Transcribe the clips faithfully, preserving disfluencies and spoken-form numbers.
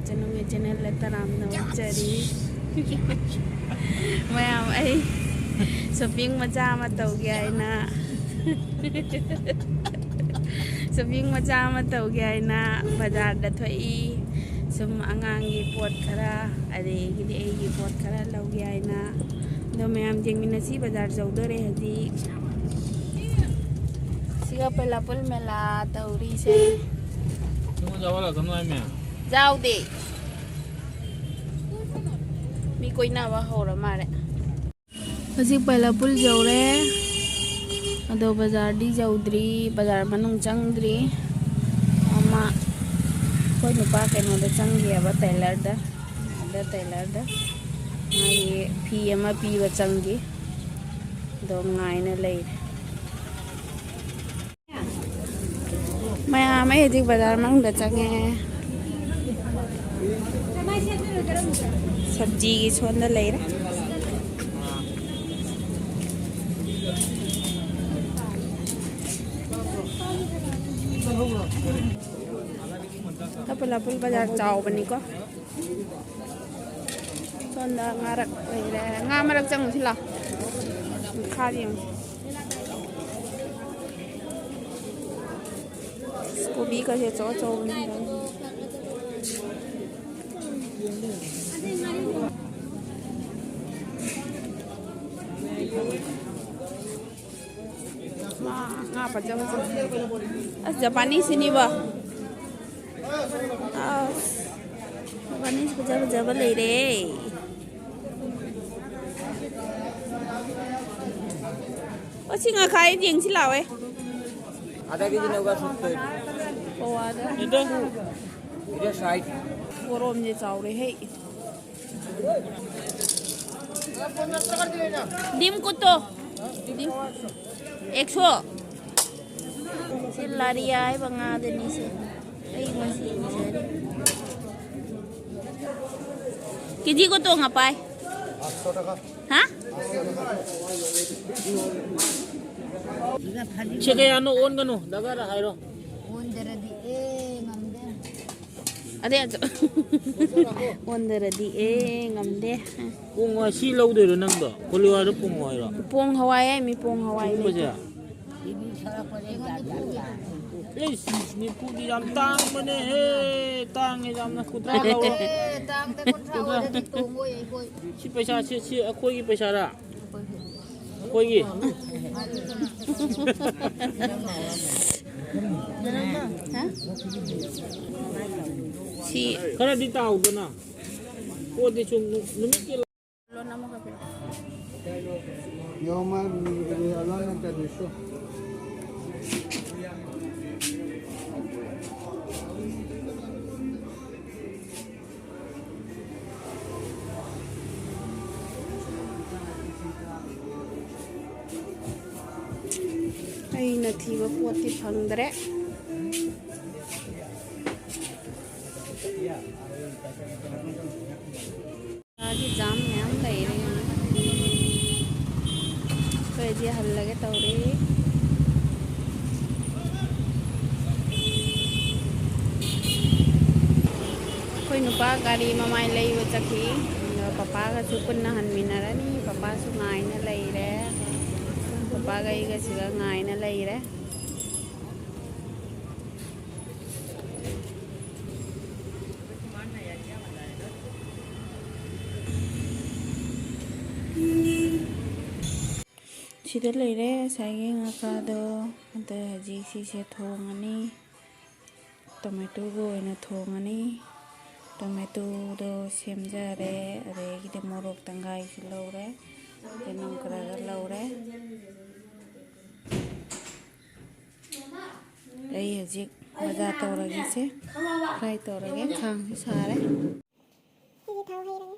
ꯆꯅꯨꯒꯤ ꯆꯦꯅꯦꯜꯗ ꯇꯔꯥꯝꯅ ꯑꯣꯛꯆꯔꯤ꯫ ꯃꯌꯥꯝ, ꯑꯩ ꯁꯣꯄꯤꯡ ꯃꯆꯥ ꯑꯃ ꯇꯧꯒꯦ ꯍꯥꯏꯅ, ꯁꯣꯄꯤꯡ ꯃꯆꯥ ꯑꯃ ꯇꯧꯒꯦ ꯍꯥꯏꯅ ꯕꯖꯥꯔꯗ ꯊꯣꯛꯏ꯫ ꯁꯨꯝ ꯑꯉꯥꯡꯒꯤ ꯄꯣꯠ ꯈꯔ, ꯑꯗꯒꯤꯗꯤ ꯑꯩꯒꯤ ꯄꯣꯠ ꯈꯔ ꯂꯧꯒꯦ ꯍꯥꯏꯅ꯫ ꯑꯗꯣ ꯃꯌꯥꯝ ꯌꯦꯡꯃꯤꯟꯅꯁꯤ, ꯕꯖꯥꯔ ꯌꯧꯗꯣꯔꯦ ꯍꯧꯖꯤꯛ꯫ ꯁꯤꯒ ꯄꯩꯂꯥꯄꯨꯜ ꯃꯦꯂꯥ ꯇꯧꯔꯤꯁꯦ꯫ ꯅꯪꯉꯣꯟꯗ ꯌꯥꯎꯍꯜꯂꯛꯀꯅꯨ ꯍꯥꯏꯃꯦ꯫ ꯌꯥꯎꯗꯦ꯫ ꯃꯤ ꯀꯣꯏꯅꯕ ꯍꯧꯔ ꯃꯥꯜꯂꯦ꯫ ꯍꯧꯖꯤꯛ ꯄꯩꯂꯥꯄꯨꯜ ꯌꯧꯔꯦ꯫ ꯑꯗꯣ ꯕꯖꯥꯔꯗꯤ ꯌꯧꯗ꯭ꯔꯤ, ꯕꯖꯥꯔ ꯃꯅꯨꯡ ꯆꯪꯗ꯭ꯔꯤ꯫ ꯑꯃ ꯑꯩꯈꯣꯏ ꯅꯨꯄꯥ ꯀꯩꯅꯣꯗ ꯆꯪꯈꯤꯑꯕ, ꯇꯦꯂꯔꯗ꯫ ꯑꯗ ꯇꯦꯂꯔꯗ ꯃꯥꯒꯤ ꯐꯤ ꯑꯃ ꯄꯤꯕ ꯆꯪꯈꯤ꯫ ꯑꯗꯣ ꯉꯥꯏꯅ ꯂꯩꯔꯦ꯫ ꯃꯌꯥꯝ ꯑꯩ ꯍꯧꯖꯤꯛ ꯕꯖꯥꯔ ꯃꯅꯨꯡꯗ ꯆꯪꯉꯦ꯫ ꯁꯕꯖꯤꯒꯤ ꯁꯣꯝꯗ ꯂꯩꯔꯦ꯫ ꯀꯄꯂꯥꯄꯨꯜ ꯕꯖꯥꯔ ꯆꯥꯎꯕꯅꯤꯀꯣ꯫ ꯁꯣꯝꯗ ꯉꯥꯔꯛ ꯂꯩꯔꯦ꯫ ꯉꯥ ꯃꯔꯛ ꯆꯪꯉꯨꯁꯤ ꯂꯥꯎ꯫ ꯃꯈꯥꯗ ꯌꯦꯡꯉꯨꯁꯤ꯫ ꯀꯣꯕꯤꯒꯁꯦ ꯑꯆꯧ ꯑꯆꯧꯕꯅꯤ꯫ ꯉꯥ, ꯉꯥ ꯐꯖ ꯐꯖ꯫ ꯑꯁ, ꯖꯄꯥꯅꯤꯁꯁꯤꯅꯤꯕ꯫ ꯑꯁ, ꯖꯄꯥꯅꯤꯁ ꯐꯖ ꯐꯖꯕ ꯂꯩꯔꯦ꯫ ꯑꯣ, ꯁꯤ ꯉꯥꯈꯥ ꯌꯦꯡꯁꯤ ꯂꯥꯎꯋꯦ꯫ ꯑꯗꯥ ꯀꯦꯖꯤ ꯅꯧꯒ ꯁꯨꯠꯇꯣꯏ꯫ ꯄꯋꯥꯗ꯫ ꯏꯗꯣ꯫ ꯏꯗꯣ ꯁꯥꯏꯠ꯫ ꯄꯣꯔꯣꯝꯁꯦ ꯆꯥꯎꯔꯦꯍꯦ꯫ ꯗꯤꯝ ꯀꯨꯠꯇꯣ꯫ ꯗꯤꯝ꯫ ꯑꯦꯛꯁꯣ꯫ ꯁꯤ ꯂꯥꯔꯤꯌꯥ ꯍꯥꯏꯕ ꯉꯥꯗꯨꯅꯤꯁꯦ꯫ ꯑꯩ ꯉꯁꯤ ꯎꯖꯔꯤ꯫ ꯀꯦꯖꯤ ꯀꯨꯠꯇꯣ ꯉꯄꯥꯏ꯫ ꯍꯥ? ꯁꯤ ꯀꯌꯥꯅꯣ ꯑꯣꯟꯒꯅꯨ, ꯗꯒꯔ ꯍꯥꯏꯔꯣ꯫ ꯑꯣꯟꯗ꯭ꯔꯗꯤ ꯑꯦ ꯉꯝꯗꯦ꯫ ꯑꯗꯩ ꯑꯗꯨ ꯑꯣꯟꯗꯔꯗꯤ ꯑꯦ ꯉꯝꯗꯦ꯫ ꯄꯣꯡ ꯍꯋꯥꯏ ꯁꯤ ꯂꯧꯗꯣꯏꯔꯣ ꯅꯪꯗꯣ? ꯀꯣꯂꯤꯋꯥꯗ ꯄꯣꯡ ꯍꯋꯥꯏꯔꯣ? ꯄꯣꯡ ꯍꯋꯥꯏ ꯍꯥꯏ, ꯃꯤ ꯄꯣꯡ ꯍꯋꯥꯏ ꯄꯣꯡꯕꯁꯦ? ꯂꯩꯇꯦ꯫ ꯑꯦꯁ, ꯅꯤꯐꯨꯗꯤ ꯌꯥꯝ ꯇꯥꯡꯕꯅꯦꯍꯦ꯫ ꯇꯥꯡꯉꯦ ꯌꯥꯝꯅ꯫ ꯀꯨꯟꯊ꯭ꯔꯥ ꯂꯧꯔꯣ꯫ ꯑꯦ, ꯇꯥꯡꯗ ꯀꯨꯟꯊ꯭ꯔꯥ ꯀꯨꯟꯊ꯭ꯔꯥ꯫ ꯑꯣꯏꯔꯗꯤ ꯇꯣꯡꯉꯣꯏ ꯑꯩꯈꯣꯏ꯫ ꯁꯤ ꯄꯩꯁꯥ, ꯁꯤ, ꯁꯤ ꯑꯩꯈꯣꯏꯒꯤ ꯄꯩꯁꯥꯔꯥ? ꯑꯩꯈꯣꯏꯒꯤ꯫ ꯍꯥ? ꯁꯤ ꯈꯔꯗꯤ ꯇꯥꯎꯗꯅ꯫ ꯄꯣꯠꯇꯤ ꯁꯨꯝ ꯅꯨ-, ꯅꯨꯃꯤꯠꯀꯤ ꯂꯣꯟ ꯑꯃꯈꯛ ꯄꯤꯔꯛꯑꯣ꯫ Yo más, eh, hablan entre ellos. ꯑꯩꯅ ꯊꯤꯕ ꯄꯣꯠꯇꯤ ꯐꯪꯗ꯭ꯔꯦ꯫ ꯒꯥꯔꯤ ꯖꯥꯝ ꯃꯌꯥꯝ ꯂꯩꯔꯦ꯫ ꯑꯩꯈꯣꯏꯗꯤ ꯍꯜꯂꯒꯦ ꯇꯧꯔꯤ꯫ ꯑꯩꯈꯣꯏ ꯅꯨꯄꯥ ꯒꯥꯔꯤ ꯃꯃꯥꯏ ꯂꯩꯕ ꯆꯠꯈꯤ꯫ ꯑꯗꯣ ꯄꯄꯥꯒꯁꯨ ꯄꯨꯟꯅ ꯍꯟꯃꯤꯟꯅꯔꯅꯤ꯫ ꯄꯄꯥꯁꯨ ꯉꯥꯏꯅ ꯂꯩꯔꯦ꯫ ꯄꯄꯥꯒ ꯑꯩꯒꯁꯤꯒ ꯉꯥꯏꯅ ꯂꯩꯔꯦ꯫ ꯁꯤꯗ ꯂꯩꯔꯦ ꯉꯁꯥꯏꯒꯤ ꯉꯥꯈꯥꯗꯣ꯫ ꯑꯗ ꯍꯧꯖꯤꯛ ꯁꯤꯁꯦ ꯊꯣꯡꯉꯅꯤ꯫ ꯇꯣꯃꯦꯇꯣꯒ ꯑꯣꯏꯅ ꯊꯣꯡꯉꯅꯤ꯫ ꯇꯣꯃꯦꯇꯣꯗꯣ ꯁꯦꯝꯖꯔꯦ꯫ ꯑꯗꯒꯤꯗꯤ ꯃꯣꯔꯣꯛ ꯇꯪꯈꯥꯏꯁꯨ ꯂꯧꯔꯦ꯫ ꯆꯅꯝ ꯈꯔꯒ ꯂꯧꯔꯦ꯫ ꯑꯩ ꯍꯧꯖꯤꯛ ꯃꯖꯥ ꯇꯧꯔꯒꯦꯁꯦ꯫ Fry ꯇꯧꯔꯒꯦ꯫ ꯈꯥꯡꯁꯨ ꯁꯥꯔꯦ꯫ ꯁꯤꯒꯤ ꯊꯥꯎ ꯍꯩꯔꯒꯦ꯫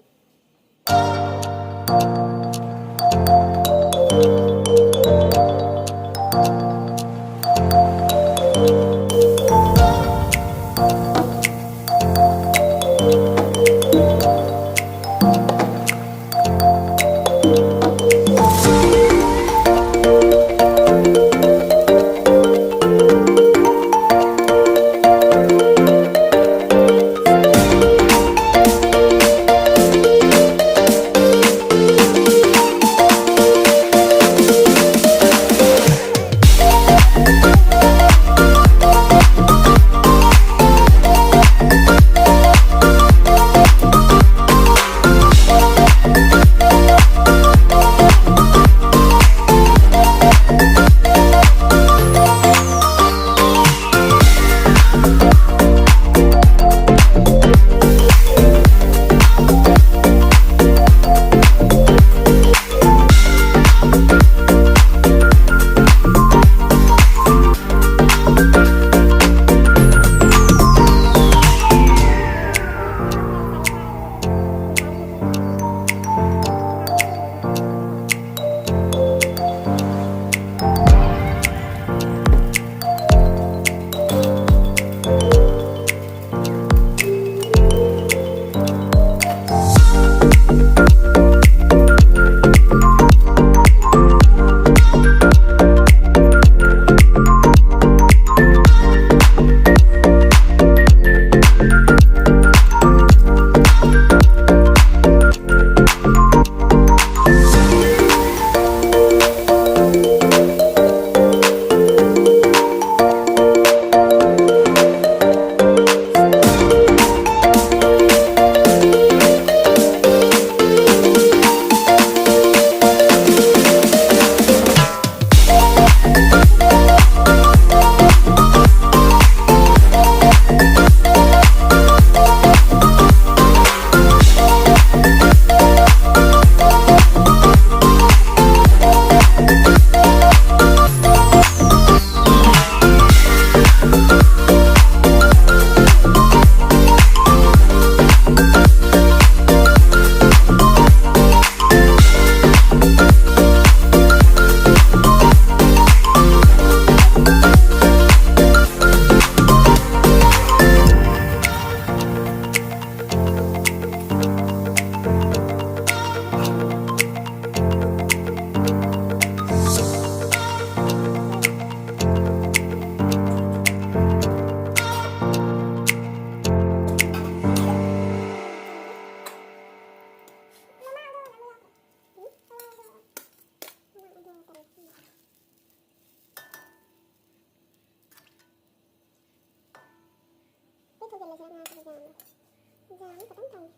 ꯌꯥꯝ ꯈꯤꯇꯪ ꯊꯝꯒꯦ꯫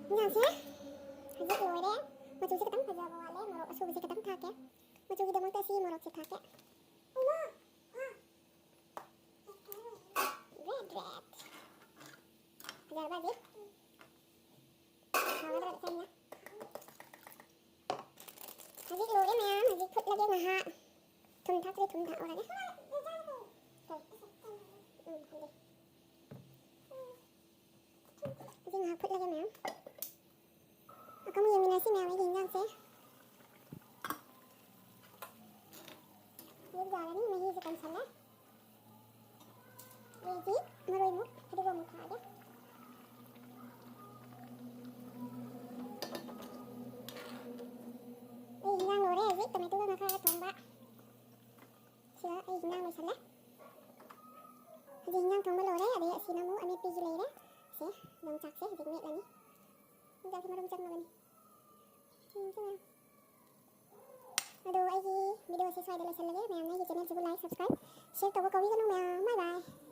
ꯏꯟꯖꯥꯡꯁꯦ ꯍꯧꯖꯤꯛ ꯂꯣꯏꯔꯦ꯫ ꯃꯆꯨꯁꯦ ꯈꯤꯇꯪ ꯐꯖꯕ ꯋꯥꯠꯂꯦ꯫ ꯃꯣꯔꯣꯛ ꯑꯁꯨꯕꯁꯦ ꯈꯤꯇꯪ ꯊꯥꯛꯀꯦ꯫ ꯃꯆꯨꯒꯤꯗꯃꯛꯇ ꯁꯤ ꯃꯣꯔꯣꯛꯁꯦ ꯊꯥꯛꯀꯦ꯫ Red, red. ꯐꯖꯔꯕ ꯍꯧꯖꯤꯛ? ꯍꯥꯎꯒꯗ꯭ꯔꯥ ꯆꯪꯅ? ꯍꯧꯖꯤꯛ ꯂꯣꯏꯔꯦ ꯃꯌꯥꯝ꯫ ꯍꯧꯖꯤꯛ ꯐꯨꯠꯂꯒꯦ ꯉꯥꯏꯍꯥꯛ꯫ ꯊꯨꯝ ꯊꯥꯛꯇ꯭ꯔꯤ, ꯊꯨꯝ ꯊꯥꯛꯍꯧꯔꯒꯦ꯫ ꯎꯝ, ꯍꯧꯖꯤꯛ꯫ ꯍꯧꯖꯤꯛ ꯉꯥꯏꯍꯥꯛ ꯐꯨꯠꯂꯒꯦ ꯃꯌꯥꯝ꯫ ꯑꯃꯨꯛ ꯌꯦꯡꯃꯤꯟꯅꯁꯤ ꯃꯌꯥꯝ ꯑꯩꯒꯤ ꯏꯟꯖꯥꯡꯁꯦ꯫ ꯍꯧꯖꯤꯛ ꯌꯥꯔꯅꯤ, ꯃꯍꯤꯁꯦ ꯀꯪꯁꯜꯂꯦ꯫ ꯑꯩꯗꯤ ꯃꯔꯣꯏ ꯃꯨꯛ ꯐꯗꯤꯒꯣꯝ ꯃꯨꯛ ꯊꯥꯛꯑꯒꯦ꯫ ꯑꯩ ꯏꯟꯖꯥꯡ ꯂꯣꯏꯔꯦ, ꯍꯧꯖꯤꯛ ꯇꯣꯃꯦꯇꯣꯒ ꯉꯥ ꯈꯔ ꯊꯣꯡꯕ꯫ ꯁꯤꯒ ꯑꯩ ꯏꯟꯖꯥꯡ ꯂꯣꯏꯁꯜꯂꯦ꯫ ꯍꯧꯖꯤꯛ ꯏꯟꯖꯥꯡ ꯊꯣꯡꯕ ꯂꯣꯏꯔꯦ, ꯑꯗꯩ ꯑꯁꯤꯅ ꯑꯃꯨꯛ ꯑꯃꯦꯠꯄꯤꯒꯤ ꯂꯩꯔꯦ꯫ ꯁꯦ, ꯌꯣꯡꯆꯥꯛꯁꯦ ꯍꯧꯖꯤꯛ ꯃꯦꯠꯂꯅꯤ꯫ ꯌꯣꯡꯆꯥꯛꯁꯦ ꯃꯔꯨꯝ ꯆꯪꯉꯕꯅꯤ꯫ ꯌꯦꯡꯁꯤ ꯃꯌꯥꯝ꯫ ꯑꯗꯣ ꯑꯩꯒꯤ ꯚꯤꯗꯤꯑꯣꯁꯦ ꯁ꯭ꯋꯥꯏꯗ ꯂꯣꯏꯁꯜꯂꯒꯦ꯫ ꯃꯌꯥꯝꯅ ꯑꯩꯒꯤ ꯆꯦꯅꯦꯜꯁꯤꯕꯨ like, subscribe, share ꯇꯧꯕ ꯀꯥꯎꯕꯤꯒꯅꯨ ꯃꯌꯥꯝ꯫ Bye bye꯫